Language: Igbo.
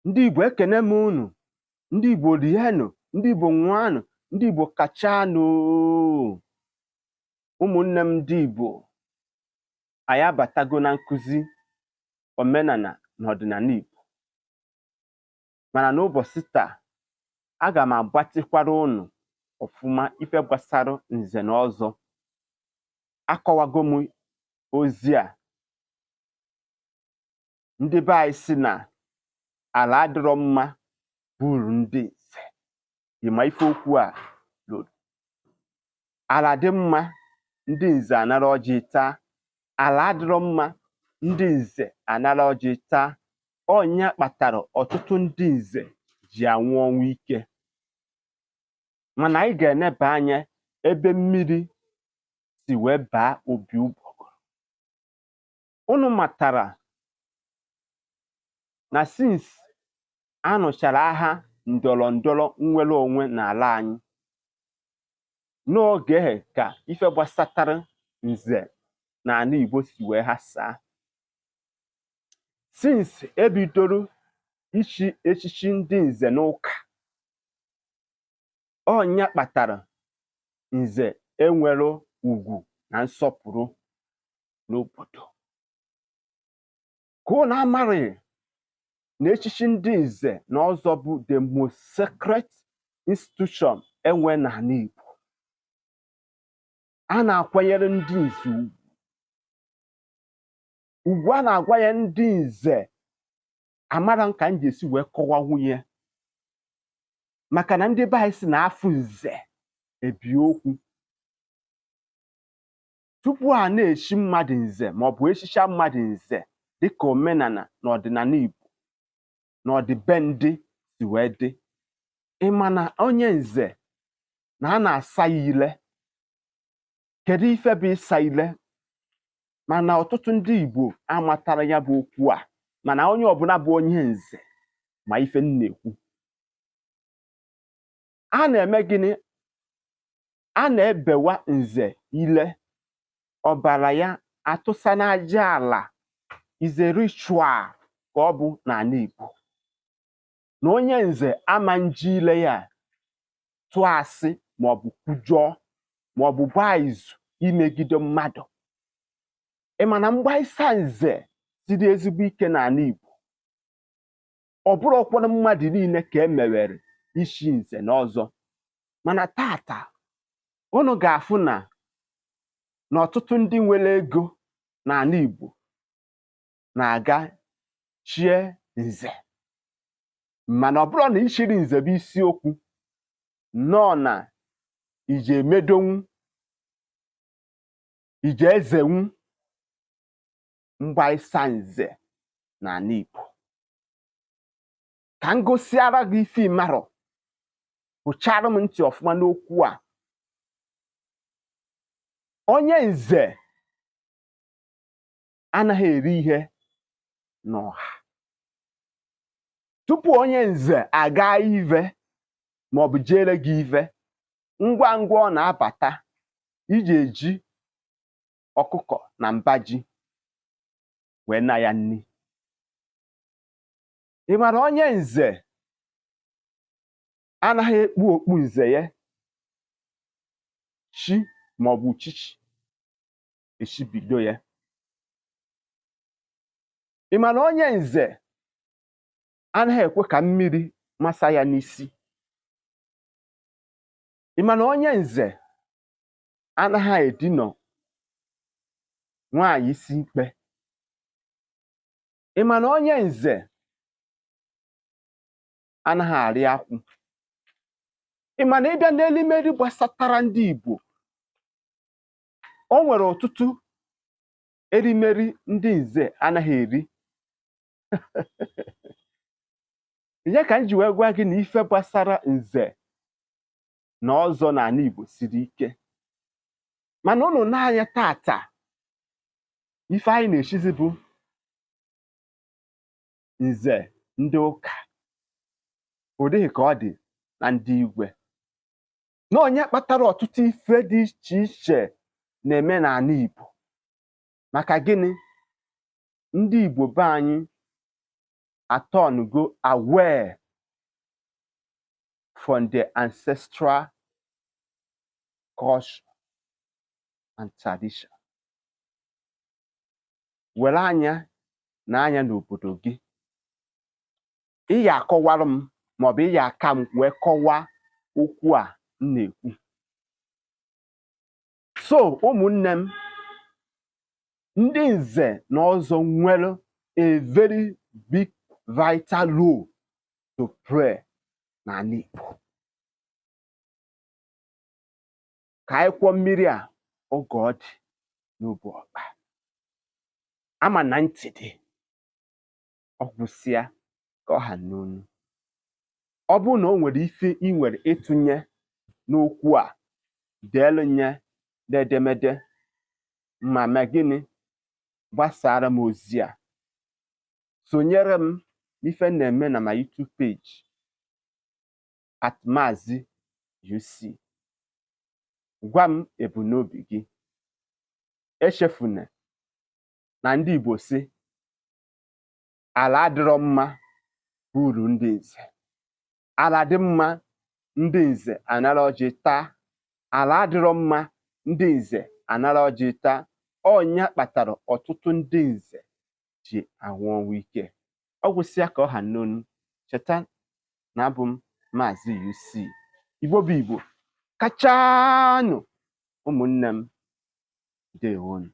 Ndị Igbo, ekene m unu. Ndị Igbo, rienụ. Ndị Igbo, ṅụanụ. Ndị Igbo, kachanụ. Ụmụnne m ndị Igbo, anyị abatago na nkụzi omenala na ọdịnala Igbo. Mana n'ụbọchị taa, aga m agbatịkwara unu ọfụma ife gbasara nze na ọzọ. Akọwago m ozi a. Ndị be anyị sị na ala adịrọ mma buru ndị nze. Ịma ife okwu a lụrụ? Ala dị mma, ndị nze anara ọjị taa. Ala adịrọ mma, ndị nze anara ọjị taa. Ọnya kpatara ọtụtụ ndị nze ji anwụ ọnwụ ike. Mana anyị ga-eneba anya ebe mmiri si wee baa obi ụgbọgụrụ. Unu matara na since anụchara agha ndọrọ ndọrọ nnwere onwe n'ala anyị, n'oge ka ife gbasatara nze n'ala Igbo si wee ghasaa. Since ebidoro ichi echichi ndị nze n'ụka, ọnya kpatara nze enwero ugwu na nsọpụrụ n'obodo. Ka unu amarị na echichi ndị nze na ọzọ bụ the most sacred institution enwe n'ala Igbo. A na-akwanyere ndị nze ugwu. Ugwu a na-agwanye ndị nze, amara m ka m ga-esi wee kọwanwu ya, maka na ndị be anyị si na afụ nze ebi okwu. Tupu a na-echi mmadụ nze maọbụ echicha mmadụ nze, dịka omenala na ọdịnala Igbo na ọdịbendị si wee dị, ịma na onye nze na a na-asa ya ile. Kedu ife bụ ịsa ile? Mana ọtụtụ ndị Igbo amatara ya bụ okwu a. Mana onye ọbụla bụ onye nze ma ife m na-ekwu. A na-eme gịnị? A na-ebewa nze ile, ọbara ya atụsa n'aja ala. Is a ritual ka ọ bụ n'ala Igbo na onye nze ama nji ile ya tụọ asị maọbụ kwujọọ maọbụ gbaa izu imegide mmadụ. Ị ma na mgbaisa nze siri ezigbo ike n'ala Igbo? Ọ bụrụkwanụ mmadụ niile ka e mewere ichi nze na ọzọ. Mana tata, unu ga-afụ na ọtụtụ ndị nwere ego n'ala Igbo na-aga chie nze. Mana ọ bụrụ na ichiri nze bụ isiokwu nọọ, na ije emedonwu, ije ezenwu mgbaisa nze n'ala Igbo. Ka m gosiara gị ife ịmarọ, hụchara m ntị ọfụma n'okwu a. Onye nze anaghị eri ihe n'ọha. Tupu onye nze aga ive maọbụ jere gị ive, ngwa ngwa ọ na-abata, iji eji ọkụkọ na mba ji wee na ya nni. Ị mara onye nze anaghị ekpu okpu nze ya, chi maọbụ uchichi echibido ya. Ị ma na onye nze anaghị ekwe ka mmiri masa ya n'isi? Ị ma na onye nze anaghị edinọ nwaanyị isi mkpe? Ị ma na onye nze anaghị arị akwụ? Ị ma na ịbịa n'elimeri gbasatara ndị Igbo, o nwere ọtụtụ erimeri ndị nze anaghị eri? Ya ka m ji wee gwa gị na ife gbasara nze na ọzọ n'ala Igbo siri ike. Mana unu n'anya tata, ife anyị na-echizi bụ nze ndị ụka. Ọ dịghị ka ọ dị na ndị igwe na onye kpatara ọtụtụ ife dị iche iche na-eme n'ala Igbo. Maka gịnị? Ndị Igbo be anyị Aturngo away from the ancestral culture and tradition. Were anya na anya n'obodo gị, ị ya akọwara m maọbụ ị ya aka m wee kọwaa okwu a m na-ekwu. So ụmụnne m, ndị nze na ọzọ nwere a very big vital role to play n'ala Igbo. Ka anyị kwụọ mmiri a oge ọ dị n'obu ọkpa ama na ntị dị, ọ gwụsịa ka ọ ha n'onu. Ọ bụrụ na o nwere ife ị nwere ịtụnye n'okwu a, deelu nye n'edemede ma mee gịnị, gbasara m ozi a. Sonyere m n'ife m na-eme na my YouTube page @MaziUC. Gwa m ebumnobi gị. Echefuna na ndị Igbo sị ala adịrọ mma bụ uru ndị nze. Ala dị mma, ndị nze anara ọjị taa. Ala adịrọ mma, ndị nze anara ọjị taa. Ọ nya kpatara ọtụtụ ndị nze ji anwụ ọnwụ ike. Ọ gwụsịa ka ọ ha n'onu. Cheta na abụ m Maazị UC. Igbo bụ Igbo, kachanụ ụmụnne m, ndewonu.